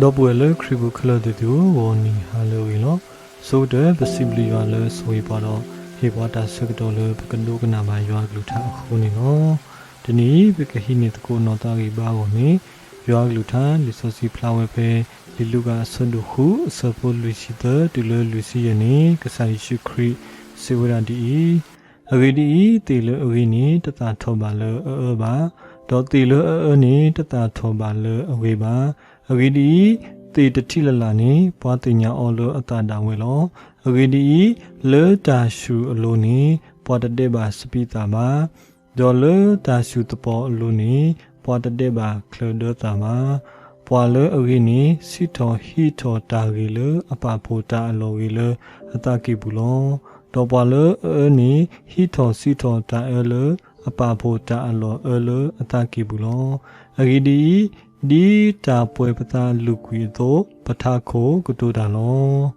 ဒီပုၢ်ဝဲၢ်လၢခရံာ်ပူၤခဲလၢာ်သ့ၣ်သုဧၢ, ဂီၤနံၤဟါလၢအဂ့ၤလီၤ. ဆိကတၢၢ် ပစံးဘျုးယွၤလၢအဆိၣ်ဂ့ၤပှၤဒီး ဟ့ၣ်ပှၤတၢ်ဆၢကတီၢ်လၢပကဒိကနၣ်ဘၣ်ယွၤအကလုၢ်ကထါအဃိန့ၣ်လီၤ. တနံၤအံၤ ပကဟံးန့ၢ်သကိးနီၢ်သးအဂံၢ်ဘါအဂီၢ်န့ၣ်, ယွၤအကလုၢ်ကထါလံာ်စီဆှံဖျါဝဲဖဲ လံာ်လူၤကၣ်အဆၢဒိၣ်ဃု အဆၢဖိလွံၢ်ဆံသၢ တုၤလၢလွံၢ်ဆံယဲၢ်န့ၣ် ကစၢ်ယ့ၣ်ၡူးခရံာ်စံးဝဲဒၣ်ဒ်အံၤ, အဂ့ၢ်ဒ်အံၤ, သ့ၣ်လၢအဂ့ၤန့ၣ် တသၣ်ထီၣ်ဘၣ်လၢအအၢဘၣ်, ဒီးသ့ၣ်လၢအအၢန့ၣ် တသၣ်ထီၣ်ဘၣ်လၢအဂ့ၤဘၣ်. အဂ့ၢ်ဒ်အံၤ, သ့ၣ်တထံၣ်လၢ်လၢ်န့ၣ် ပှၤသ့ၣ်ညါအီၤလၢအသၣ်ဒၣ်ဝဲလီၤ. အဂ့ၢ်ဒ်အံၤ, လၢတၢ်ဆူၣ်အလိၤန့ၣ် ပှၤတဒဲးဘၣ်စပံးသၣ်ဘၣ်, ဒီးလၢတၢ်ဆူၣ်သပီၤအလိၤန့ၣ် ပှၤတဒဲးဘၣ်ချၢဒၢသၣ်ဘၣ်. ပှၤလၢအဂ့ၤန့ၣ် စံးထီၣ်ဟံးထီၣ်တၢ်ဂ့ၤလၢအပာ်ဖှိၣ်တၢ်အလီၢ်ဂ့ၤလၢအသးကံၢ်ပူၤလီၤ. ဒီးပှၤလၢအအၢန့ၣ် ဟံးထီၣ်စံးထီၣ်တၢ်အၢလၢအပာ်ဖှိၣ်တၢ်အလီၢ်အၢလၢအသးကံၢ်ပူၤလီၤ. အဂ့ၢ်ဒ်အံၤ, ဒ်တၢ်ပှဲၤပသးအလုၢ်ကွံာ်အသိး ပထးခိၣ်ကတိၤတၢ်လီၤ.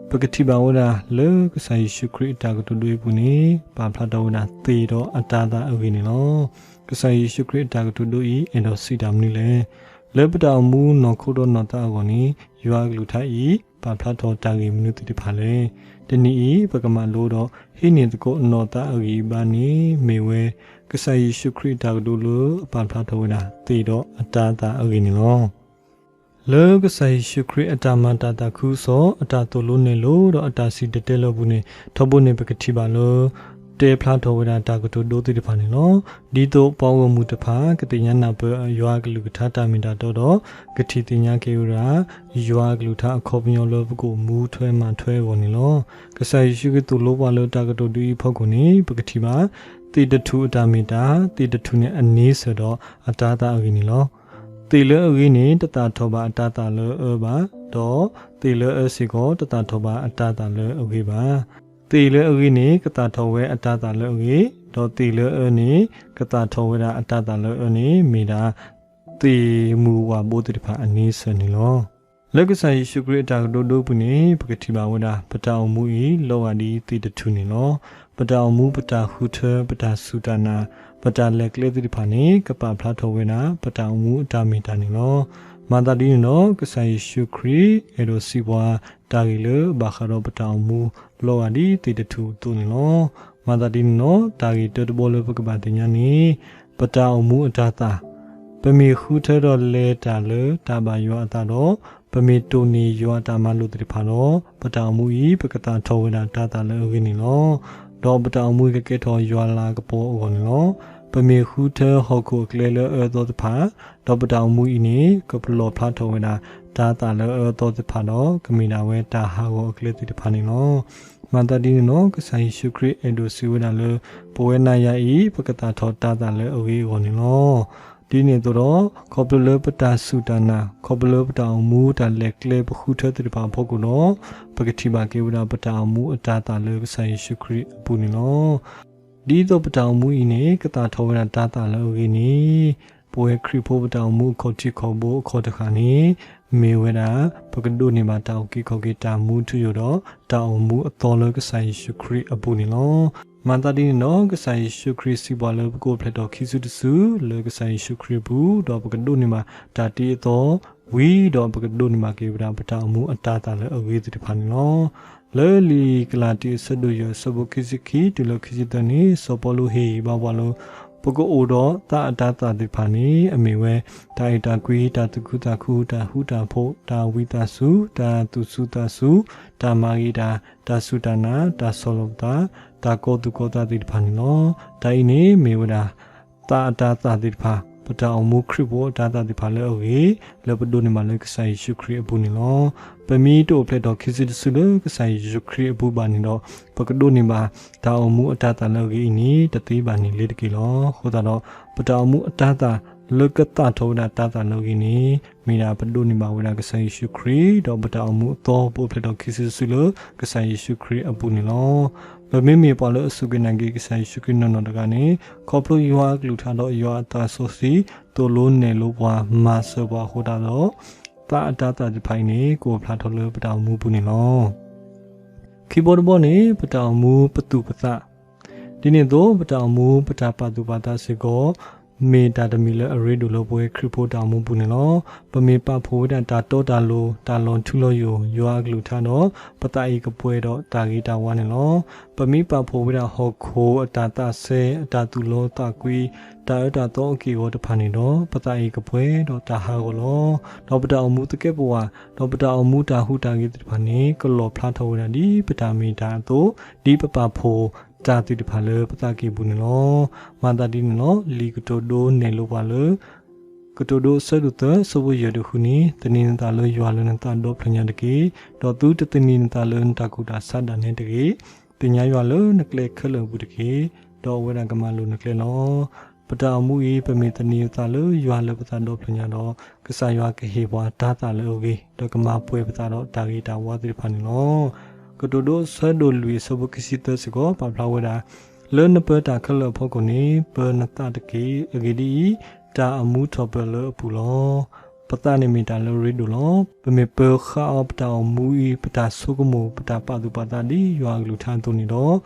ပကထံၣ်ဘၣ်ဝဲဒၣ်လၢကစၢ်ယ့ၣ်ၡူးခရံာ်အတၢ်ကတိၤဒိအံၤအပူၤန့ၣ် ပာ်ဖျါထီၣ်ဝဲဒၣ်သ့ၣ်ဒီးအတၤသၣ်အဂ့ၢ်န့ၣ်လီၤ. ကစၢ်ယ့ၣ်ၡူးခရံာ်အတၢ်ကတိၤဒိအံၤ အဲၣ်ဒိးစံးတၢ်မနုၤလဲၣ်. လၢပတၢ်အိၣ်မူနီၢ်ခိဒီးနီၢ်သးအဂီၢ်န့ၣ် ယွၤအကလုၢ်ကထါအံၤ ပာ်ဖျါထီၣ်တၢ်ဂ့ၢ်မနုၤသ့ၣ်တဖၣ်လဲၣ်. တနံၤအံၤ ပကမၤလိဒီးဟံးန့ၢ်သကိးနီၢ်သးအဂံၢ်အဘါန့ၣ်မ့ၢ်ဝဲ ကစၢ်ယ့ၣ်ၡူးခရံာ်အတၢ်ကတိၤလၢအပာ်ဖျါထီၣ်ဝဲဒၣ်သ့ၣ်ဒီးအတၤသၣ်အဂ့ၢ်န့ၣ်လီၤ. လၢကစၢ်ယ့ၣ်ၡူးခရံာ်အတၢ်မၤတၢ်သးခုကစီၣ်, အတၢ်သိၣ်လိနဲၣ်လိ ဒီးအတၢ်စံၣ်တဲၤတဲလီၤအပူၤန့ၣ် ထီဘိန့ၣ် ပကထံၣ်ဘၣ်လၢ တဲဖျါထီၣ်ဝဲဒၣ်တၢ်ကတိၤဒိသ့ၣ်တဖၣ်န့ၣ်လီၤ. ဒ်သိးပှၤဂီၢ်မုၢ်တဖၣ် ကသ့ၣ်ညါနၢ်ပၢၢ်ယွၤအကလုၢ်ကထါတၢ်မ့ၢ်တၢ်တီဒီး ကထံၣ်သ့ၣ်ညါက့ၤဝဲဒၣ် ယွၤအကလုၢ်ကထါအခီပညီလၢပကအိၣ်မူထွဲမၤထွဲအဂီၢ်န့ၣ်လီၤ. ကစၢ်ယ့ၣ်ၡူးခရံာ်သိၣ်လိပှၤလၢတၢ်ကတိၤဒိအံၤအဖီခိၣ်န့ၣ် ပကထံၣ်ဘၣ် သ့ၣ်တထူၣ်အတၢ်မ့ၢ်တၢ်, သ့ၣ်တထူၣ်န့ၣ်အန့ဆၢၣ်ဒီးအတၤသၣ်အဂ့ၢ်န့ၣ်လီၤ. သ့ၣ်လၢအဂ့ၤန့ၣ် တသၣ်ထီၣ်ဘၣ်အတၤသၣ်လၢအအၢဘၣ်, ဒီးသ့ၣ်လၢအအၢစ့ၢ်ကီး တသၣ်ထီၣ်ဘၣ်အတၤသၣ်လၢအဂ့ၤဘၣ်. သ့ၣ်လၢအဂ့ၤန့ၣ် ကသၣ်ထီၣ်ဝဲအတၤသၣ်လၢအဂ့ၤ, ဒီးသ့ၣ်လၢအအၢန့ၣ် ကသၣ်ထီၣ်ဝဲဒၣ်အတၤသၣ်လၢအအၢန့ၣ် မ့ၢ်ဒၣ် သ့ၣ်မုၢ်ဝၣ်ဘိသ့ၣ်တဖၣ်အန့ဆၢၣ်န့ၣ်လီၤ. လၢကစၢ်ယ့ၣ်ၡူးခရံာ်အတၢ်ကတိၤဒိအပူၤန့ၣ် ပကထံၣ်ဘၣ်ဝဲဒၣ် ပတၢ်အိၣ်မူအံၤ လီၤဂာ်ဒ်သ့ၣ်တထူၣ်န့ၣ်လီၤ. ပတၢ်အိၣ်မူ ပတၢ်ဃုထၢ ပတၢ်စူၢ်တၢ်နာ် ပတၢ်လဲၤကျဲသ့ၣ်တဖၣ်န့ၣ် ကပာ်ဖျါထီၣ်ဝဲဒၣ် ပတၢ်အိၣ်မူအတၢ်မ့ၢ်တၢ်န့ၣ်လီၤ. မၤသးဒ်န့ၣ်ဒီး ကစၢ်ယ့ၣ်ၡူးခရံာ် အဲၣ်ဒိးစံးပှၤ တၢ်ဂ့ၢ်လၢဘၣ်ဃးဒီးပတၢ်အိၣ်မူ လီၤဂာ်ဒ်သ့ၣ်တထူၣ်အသိးန့ၣ်လီၤ. မၤသးဒ်န့ၣ်ဒီး တၢ်ဂ့ၢ်တၢတဘီလၢပကဘၣ်သ့ၣ်ညါန့ၣ် ပတၢ်အိၣ်မူအတၤသၣ်, ပမ့ၢ်ဃုထၢဒီးလဲၤတၢ်လၢတၢ်ဘၣ်ယွၤအသးဒီး ပမ့ၢ်တိၢ်န့ၢ်ယွၤအတၢ်မၤလိာ်သ့ၣ်တဖၣ်ဒီး ပတၢ်အိၣ်မူအံၤ ပကသၣ်ထီၣ်ဝဲဒၣ်တၤသၣ်လၢအဂ့ၤန့ၣ်လီၤ. ဒီးပတၢ်အိၣ်မူအံၤကကဲထီၣ်ယွၤလၤကပီၤအဂီၢ်န့ၣ်လီၤ. ပမ့ၢ်ဃုထၢဟီၣ်ခိၣ်အကျဲလၢအအၢအသီတဖၣ်, ဒီးပတၢ်အိၣ်မူအံၤန့ၣ် ကပလီၢ်ဖျါထီၣ်ဝဲဒၣ် တၤသၣ်လၢအအၢအသီသ့ၣ်တဖၣ်ဒီး ကမ့ၢ်ဒၣ်ဝဲတၢ်ဟးဂီၤအကျဲသ့ၣ်တဖၣ်န့ၣ်လီၤ. မၤသးဒ်န့ၣ်ဒီး ကစၢ်ယ့ၣ်ၡူးခရံာ်အဲၣ်ဒိးစံးဝဲဒၣ်လၢ ပဝဲနၤယၤအံၤ ပကသၣ်ထီၣ်တၤသၣ်လၢအဂ့ၤအဂီၢ်န့ၣ်လီၤ. ဒ်န့ၣ်အသိးဒီး ခီဖျိလၢပတၢ်စူၢ်တၢ်နာ်, ခီဖျိလၢပတၢ်အိၣ်မူတၢ်လဲၤကျဲပဃုထၢသ့ၣ်တဖၣ်အဖီခိၣ်ဒီး ပကထံၣ်ဘၣ်က့ၤဝဲဒၣ်ပတၢ်အိၣ်မူအတၤသၣ်လၢကစၢ်ယ့ၣ်ၡူးခရံာ်အပူၤန့ၣ်လီၤ. ဒ်သိးပတၢ်အိၣ်မူအံၤန့ၣ် ကသၣ်ထီၣ်ဝဲဒၣ်တၤသၣ်လၢအဂ့ၤန့ၣ် ပဝဲခရံာ်ဖိပတၢ်အိၣ်မူအခီၣ်ထံးခီၣ်ဘိအခီၣ်တဃၣ်န့ၣ် မ့ၢ်ဝဲဒၣ် ပကဒိးန့ၢ်ဘၣ်တၢ်အုၣ်က့ၤခီၣ်က့ၤတၢ်မူထူယိာ်ဒီး တၢ်အိၣ်မူအသီလၢကစၢ်ယ့ၣ်ၡူးခရံာ်အပူၤန့ၣ်လီၤ. မၤသးဒ်န့ၣ်ဒီး ကစၢ်ယ့ၣ်ၡူးခရံာ်စံးပှၤလၢပကအိၣ်ဖျဲၣ်ထီၣ်ခံစုတစုလၢကစၢ်ယ့ၣ်ၡူးခရံာ်အပူၤ, ဒီးပကဒိးန့ၢ်ဘၣ်တၢ်တ့အသီ ဝံၤဒီးပကဒိးန့ၢ်ဘၣ်က့ၤဝဲဒၣ်ပတၢ်အိၣ်မူအတၤသၣ်လၢအဂ့ၤသ့ၣ်တဖၣ်န့ၣ်လီၤ. လၢလံာ်ကလၤတံ အဆၢဒိၣ်ယဲၢ် အဆၢဖိခံဆံခံတုၤလၢခံဆံသၢန့ၣ် စီၤပီလူးဟ့ၣ်ဂံၢ်ဘါပှၤလၢ ပကအိၣ်ဒီးသးအတၤသၣ်သ့ၣ်တဖၣ်န့ၣ် အမ့ၢ်ဝဲ တၢ်အဲၣ်တၢ်ကွံ, တၢ်သူၣ်ခုသးခု, တၢ်ဃူတၢ်ဖိး, တၢ်ဝံသးစူၤ, တၢ်သူၣ်စူၤသးစူၤ, တၢ်မၤဂ့ၤတၢ်, တၢ်စူၢ်တၢ်နာ်, တၢ်ဆီၣ်လီၤပသး, တၢ်ကီသူၣ်ကီသးသ့ၣ်တဖၣ်န့ၣ်လီၤ. တၢ်အံၤန့ၣ်မ့ၢ်ဝဲဒၣ် သးအတၤသၣ်သ့ၣ်တဖၣ်, ပတၢ်အိၣ်မူခရံာ်ဖိအတၤသၣ်သ့ၣ်တဖၣ်လၢအဂ့ၤ လၢပဒိးန့ၢ်ဘၣ်လၢကစၢ်ယ့ၣ်ၡူးခရံာ်အပူၤန့ၣ်လီၤ. ပမ့ၢ်တအိၣ်ဖျဲၣ်ထီၣ်ခံစုတစုလၢကစၢ်ယ့ၣ်ၡူးခရံာ်အပူၤဘၣ်န့ၣ်ဒီး ပကဒိးန့ၢ်ဘၣ်တၢ်အိၣ်မူအတၤသၣ်လၢအဂ့ၤအံၤန့ၣ် တသ့ဘၣ်န့ၣ်လ့ၤတက့ၢ်လီၤ. အဃိသတးဒီး ပတၢ်အိၣ်မူအတၤသၣ်လၢကသၣ်ထီၣ်ဝဲဒၣ်တၤသၣ်လၢအဂ့ၤန့ၣ် မ့ၢ်ဒၣ်ပဒိးန့ၢ်ဘၣ်ဝဲဒၣ်ကစၢ်ယ့ၣ်ၡူးခရံာ် ဒီးပတၢ်အိၣ်မူအသီ ပအိၣ်ဖျဲၣ်ထီၣ်ခံစုတစုလၢကစၢ်ယ့ၣ်ၡူးခရံာ်အပူၤန့ၣ်လီၤ. ပမ့မ့ၢ်ပှၤလၢအစူၢ်က့ၤနာ်က့ၤကစၢ်ယ့ၣ်ၡူးခရံာ်နီၢ်နီၢ်တဂၤန့ၣ် ခီဖျိယွၤအကလုၢ်ကထါဒီးယွၤအသးစီဆှံ သိၣ်လိနဲၣ်လိပှၤ မၤစၢၤပှၤအဃိသတးဒီး သးအတၤသၣ်သ့ၣ်တဖၣ်အံၤန့ၣ် ကအိၣ်ဖျါထီၣ်လၢပတၢ်အိၣ်မူပူၤန့ၣ်လီၤ. ခံဘီတဘီန့ၣ် ပတၢ်အိၣ်မူပသူၣ်ပသး, ဒ်န့ၣ်အသိး ပတၢ်အိၣ်မူပတၢ်ပာ်သူၣ်ပာ်သးစ့ၢ်ကီး မ့ၢ်တၢ်တမံၤလၢအရ့ဒိၣ်လၢပဝဲခရံာ်ဖိတၢ်အိၣ်မူပူၤန့ၣ်လီၤ. ပမ့ၢ်ပာ်ဖှိၣ်ဝဲဒၣ်တၢ်တီတၢ်လိၤ တၢ်လီၤထူလီၤယိာ် ယွၤအကလုၢ်ကထါဒီး ပသးအံၤကပှဲၤဒီးတၢ်ဂ့ၤတၢ်ဝါန့ၣ်လီၤ. ပမ့ၢ်ပာ်ဖှိၣ်ဝဲဒၣ်ဟီၣ်ခိၣ်အတၢ်သးစဲ အတၢ်သူၣ်လီသးကွံ တၢ်အၢတၢ်သီအက့ၢ်အဂီၤတဖၣ်န့ၣ်ဒီး ပသးအံၤကပှဲၤဒီးတၢ်ဟးဂီၤလီၤ. ဒီးပတၢ်အိၣ်မူသကဲးပဝး ဒီးပတၢ်အိၣ်မူတၢ်ဟူးတၢ်ဂဲၤသ့ၣ်တဖၣ်န့ၣ် ကလီၣ်ဖျါထီၣ်ဝဲဒၣ်ဒ်ပတၢ်မ့ၢ်တၢ်အသိး ဒ်ပပာ်ဖှိၣ်တၢ်သ့ၣ်တဖၣ်လၢပသးကံၢ်ပူၤန့ၣ်လီၤ. မၤသးဒ်န့ၣ်လီၤ. လံာ်ကတိၤဒိနဲၣ်လိပှၤလၢ ကတိၤဒိအဆၢဒိၣ်သၢ အဆၢဖိယဲၢ်တဃုန့ၣ်, သန့ၤနသးလၢယွၤလၢနသးဒီဖျၢၣ်ညါတက့ၢ်. ဒီးသုတသန့ၤနသးလၢနတၢ်ကူၣ်တၢ်ဆးဒၣ်နဲတဂ့ၤ. သ့ၣ်ညါယွၤလၢနကျဲခဲလၢာ်အပူၤတက့ၢ်. ဒီးအဝဲဒၣ်ကမၤလိာ်နကျဲလီၤ. ပတၢ်အိၣ်မူအံၤ ပမ့ၢ်သန့ၤပသးလၢယွၤလၢပသးဒီဖျၢၣ်ညါဒီး ကစၢ်ယွၤကဟ့ၣ်ပှၤတၤသၣ်လၢအဂ့ၤ, ဒီးကမၤပှဲၤပသးဒီးတၢ်ဂ့ၤတၢ်ဝါသ့ၣ်တဖၣ်န့ၣ်လီၤ. ကတိၤဒိအဆၢဒိၣ်လွံၢ်အဆၢဖိခံဆံသၢစ့ၢ်ကီး ပာ်ဖျါဝဲဒၣ်, လၢနပၢတၢ်ခဲလၢာ်အဖီခိၣ်န့ၣ် ပၢနသးတက့ၢ်. အဂ့ၢ်ဒ်အံၤ, တၢ်အမူထီၣ်ပၢၢ်လၢအပူၤလီၤ. ပသးန့ၣ်မ့ၢ်တၢ်လၢအရ့ဒိၣ်လီၤ. ပမ့ၢ်ပၢဃာ်အီၤပတၢ်အိၣ်မူအံၤ ပတၢ်ဆိကမိၣ် ပတၢ်ပာ်သူၣ်ပာ်သးဒ်ယွၤအကလုၢ်ကထါအသိးန့ၣ်ဒီး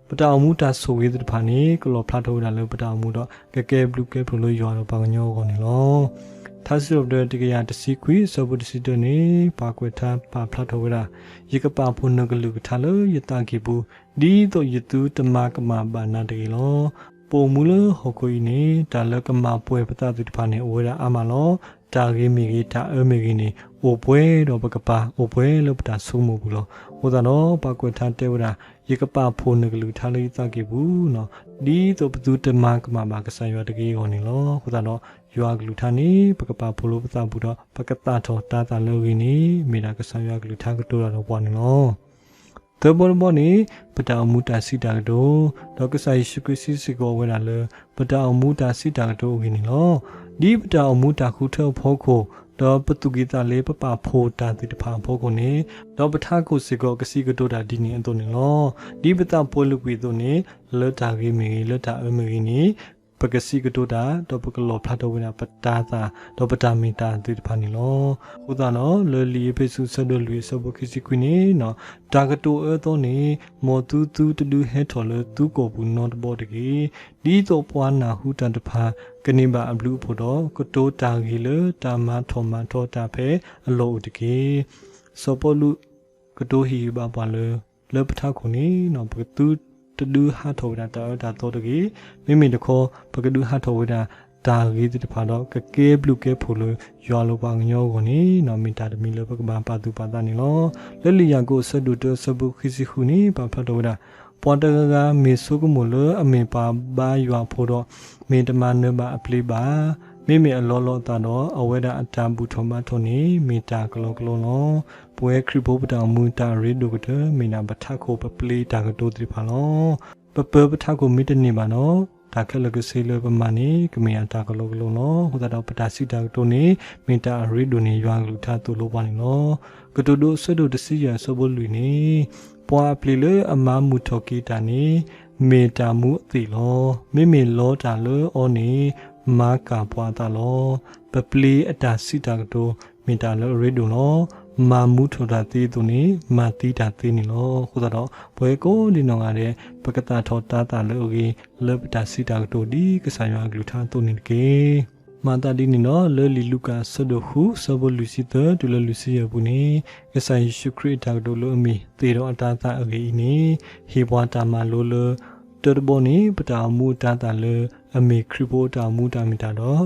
ပတၢ်အိၣ်မူတၢ်ဆိၣ်ဂ့ၤသ့ၣ်တဖၣ်န့ၣ် ကလီၣ်ဖျါထီၣ်ဝဲဒၣ်လၢပတၢ်အိၣ်မူဒီး ကကဲဘျုးကဲဖှိၣ်လၢယွၤဒီးပှၤကညီအဂီၢ်န့ၣ်လီၤ. ထါစံးထီၣ်ပတြၢၤ တကယၤတဆံခွံအဆၢဖိတဆံတၢန့ၣ် ပာ်ကွဲးထါပာ်ဖျါထီၣ်ဝဲဒၣ်, ယကပာ်ဖှိၣ်နကလုၢ်ကထါလၢယသးကံၢ်ပူၤ, ဒ်သိးယသုတမၤကမၣ်ဘၣ်နၤတဂ့ၤလီၤ. ပအိၣ်မူလၢဟီၣ်ခိၣ်အံၤန့ၣ် တၢ်လၢကမၤပှဲၤပသးသ့ၣ်တဖၣ်န့ၣ် အိၣ်ဝဲဒၣ်အါမးလီၤ. တၢ်ဂ့ၤမ့ၢ်ဂ့ၤ တၢ်အၢမ့ၢ်ဂ့ၤန့ၣ် အိၣ်ပှဲၤဒီးပကပၤ အိၣ်ပှဲၤလၢပတၢ်ဆိကမိၣ်ပူၤလီၤ. အဃိသတးဒီး ပာ်ကွဲးထါတဲဝဲဒၣ်, ယကပာ်ဖှိၣ်နကလုၢ်ကထါလၢယသးကံၢ်ပူၤ, ဒ်သိးပသုတမၤကမၣ်ဘၣ်ကစၢ်ယွၤတဂ့ၤအဂီၢ်န့ၣ်လီၤ. အဃိသတးဒီး ယွၤအကလုၢ်ကထါန့ၣ် ပကပာ်ဖှိၣ်လၢပသးပူၤဒီး ပကသၣ်ထီၣ်တၤသၣ်လၢအဂ့ၤန့ၣ် မ့ၢ်ဒၣ်ကစၢ်ယွၤအကလုၢ်ကထါကတိၤတၢ်ဒီးပှၤန့ၣ်လီၤ. သၢဘီတဘီန့ၣ် ပတၢ်အိၣ်မူတၢ်စံးတၢ်ကတိၤ, ဒီးကစၢ်ယ့ၣ်ၡူးခရံာ်စံးစ့ၢ်ကီးဝဲဒၣ်လၢ ပတၢ်အိၣ်မူတၢ်စံးတၢ်ကတိၤအဂ့ၢ်န့ၣ်လီၤ. ဒ်ပတၢ်အိၣ်မူတၢ်ဃုထၢအဖီခိၣ်, ဒီးပသူၣ်ကံၢ်သးလဲပပာ်ဖှိၣ်တၢ်သ့ၣ်တဖၣ်အဖီခိၣ်န့ၣ်, ဒီးပထးခိၣ်စ့ၢ်ကီးကစံးကတိၤတၢ်ဒ်န့ၣ်အသိးန့ၣ်လီၤ. ဒ်ပသးပှဲၤလုာ်ကွံာ်အသိးန့ၣ်, လၢတၢ်ဂ့ၤမ့ၢ်ဂ့ၤ လၢတၢ်အၢမ့ၢ်ဂ့ၤန့ၣ် ပကစံးကတိၤတၢ် ဒီးပကလီၣ်ဖျါထီၣ်ဝဲဒၣ်ပတၤသၣ် ဒီးပတၢ်မ့ၢ်တၢ်သ့ၣ်တဖၣ်န့ၣ်လီၤ. အဃိသတးဒီး လၢလံာ်အ့းဖ့းစူးအဆၢဒိၣ်လွံၢ်အဆၢဖိခံဆံခွံန့ၣ်, တၢ်ကတိၤအၢသီန့ၣ် မ်သုသုတဒုးဟဲထီၣ်လၢသုကိာ်ပူၤနီတဘီတဂ့ၤ. ဒ်သိးပှၤနၢ်ဟူတၢ်တဖၣ် ကန့ၢ်ဘၣ်အဘျုးအဖှိၣ်ဒီး ကတိၤတၢ်ဂ့ၤလၢတၢ်မၤထီၣ်မၤထီတၢ်ဖဲအလီၢ်အိၣ်တက့ၢ်. စီၤပီလူးကတိၤဟ့ၣ်ဂံၢ်ဘါပှၤလၢ လၢပထးခိၣ်န့ၣ် ပသုတဒုးဟးထီၣ်ဝဲဒၣ်တၢ်အၢတၢ်သီတဂ့ၤ. မ့မ့ၢ်တခီ ပကဒုးဟးထီၣ်ဝဲဒၣ်တၢ်ဂ့ၤသ့ၣ်တဖၣ်ဒီး ကကဲဘျုးကဲဖှိၣ်လၢယွၤလၢပှၤကညီအဂီၢ်န့ၣ် မ့ၢ်တၢ်တမံၤလၢပကဘၣ်ပာ်သူၣ်ပာ်သးန့ၣ်လီၤ. လၢလံာ်ယၤကိာ်အဆၢဒိၣ်တၢအဆၢဖိခံဆံဃုန့ၣ် ပာ်ဖျါထီၣ်ဝဲဒၣ်, ပှၤတဂၤဂၤမ့ၢ်ဆိကမိၣ်လၢအမ့ၢ်ပှၤဘါယွၤအဖိဒီး မ့ၢ်တမၤနၢၤဘၣ်အပျ့ၤဘၣ်. မ့မ့ၢ်အလီလီၤအသးဒီး အဝဲဒၣ်အတၢ်ဘူၣ်ထီၣ်ဘါထီၣ်န့ၣ် မ့ၢ်တၢ်ကလီကလီလီၤ. ပဝဲခရံာ်ဖိပတၢ်အိၣ်မူတၢ်အရ့ဒိၣ်ကတၢၢ် မ့ၢ်ဒၣ်ပထးခိၣ်ပပျ့ၤတၢ်ကတိၤသ့ၣ်တဖၣ်လီၤ. ပပၢၤပထးခိၣ်မ့ၢ်တန့ၢ်ဘၣ်ဒီး တၢ်ခဲလၢာ်ကဆ့လၢပမၤန့ၣ် ကမ့ၢ်အတၢ်ကလီကလီလီၤ. အဃိသတးဒီး ပတၢ်စံးတၢ်ကတိၤန့ၣ် မ့ၢ်တၢ်အရ့ဒိၣ်န့ၣ် ယွၤအကလုၢ်ကထါသိၣ်လိပှၤန့ၣ်လီၤ. ကတိၤဒိအဆၢဒိၣ်တဆံယဲၢ်အဆၢဖိလွံၢ်န့ၣ်, ပှၤအပျ့ၤလၢအမၤမုာ်ထီၣ်က့ၤတၢ်န့ၣ် မ့ၢ်တၢ်မူအသ့ၣ်လီၤ. မ့မ့ၢ်လီတၢ်လၢအီၤန့ၣ် မၤကၢ်ပှၤအသးလီၤ. ပပျ့ၤအတၢ်စံးတၢ်ကတိၤ မ့ၢ်တၢ်လၢအရ့ဒိၣ်လီၤ. မၤမူထီၣ်တၢ်သ့အသိးန့ၣ် မၤသံတၢ်သ့န့ၣ်လီၤ. အဃိသတးဒီး ပဝဲကိးဒံနီၢ်ဂၤဒဲး ပကသၣ်ထီၣ်တၤသၣ်လၢအဂ့ၤ လၢပတၢ်စံးတၢ်ကတိၤဒ်ကစၢ်ယွၤအကလုၢ်ကထါအသိးန့ၣ်တက့ၢ်. မၤသးဒ်န့ၣ်ဒီး လၢလံာ်လူၤကၣ်အဆၢဒိၣ်ဃု အဆၢဖိလွံၢ်ဆံသၢတုၤလၢလွံၢ်ဆံယဲၢ်အပူၤန့ၣ်, ကစၢ်ယ့ၣ်ၡူးခရံာ်အတၢ်ကတိၤလၢအမ့ၢ်သ့ၣ်ဒီးအတၤသၣ်အဂ့ၢ်အံၤန့ၣ် ဟ့ၣ်ပှၤတၢ်မၤလိလၢ တၢတဘီန့ၣ် ပတၢ်အိၣ်မူအတၤသၣ်လၢအမ့ၢ်ခရံာ်ဖိအတၢ်အိၣ်မူတၢ်မ့ၢ်တၢ်ဒီး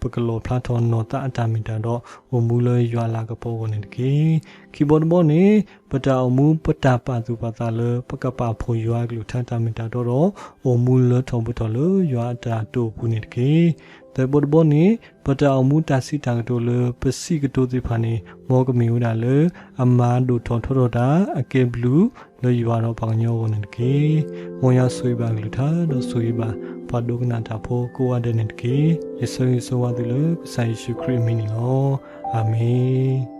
ပကလီၣ်ဖျါထီၣ်နီၢ်သးအတၢ်မ့ၢ်တၢ်ဒီး အိၣ်မူလၢယွၤအလၤကပီၤအဂီၢ်န့ၣ်တက့ၢ်. ခံဘီတဘီန့ၣ် ပတၢ်အိၣ်မူပတၢ်ပာ်သူၣ်ပာ်သးလၢ ပကပာ်ဖှိၣ်ယွၤအကလုၢ်ကထါတၢ်မ့ၢ်တၢ်တီဒီး အိၣ်မူလၢထီၣ်ပှဲၤထီၣ်လၢယွၤအတၢ်တိာ်အပူၤန့ၣ်တက့ၢ်. သၢဘီတဘီန့ၣ် ပတၢ်အိၣ်မူတၢ်စံးတၢ်ကတိၤလၢပစံးကတိၤသ့ၣ်တဖၣ်န့ၣ် မ်ကမ့ၢ်ဝဲဒၣ်လၢ အမၤဒိၣ်ထီၣ်ထီထီၣ်တၢ် အကဲဘျုးလၢယွၤဒီးပှၤကညီအဂီၢ်န့ၣ်တက့ၢ်. မ်ယွၤဆိၣ်ဂ့ၤဘၣ်အကလုၢ်ကထါ ဒီးဆိၣ်ဂ့ၤဘၣ် ပှၤဒိကနၣ်တၢ်ဖိကိးဂၤဒဲးန့ၣ်တက့ၢ်. ယဆၢဂ့ၤဆၢဝါသုလၢကစၢ်ယ့ၣ်ၡူးခရံာ်အမံၤန့ၣ်လီၤ. အၤမ့ၣ်.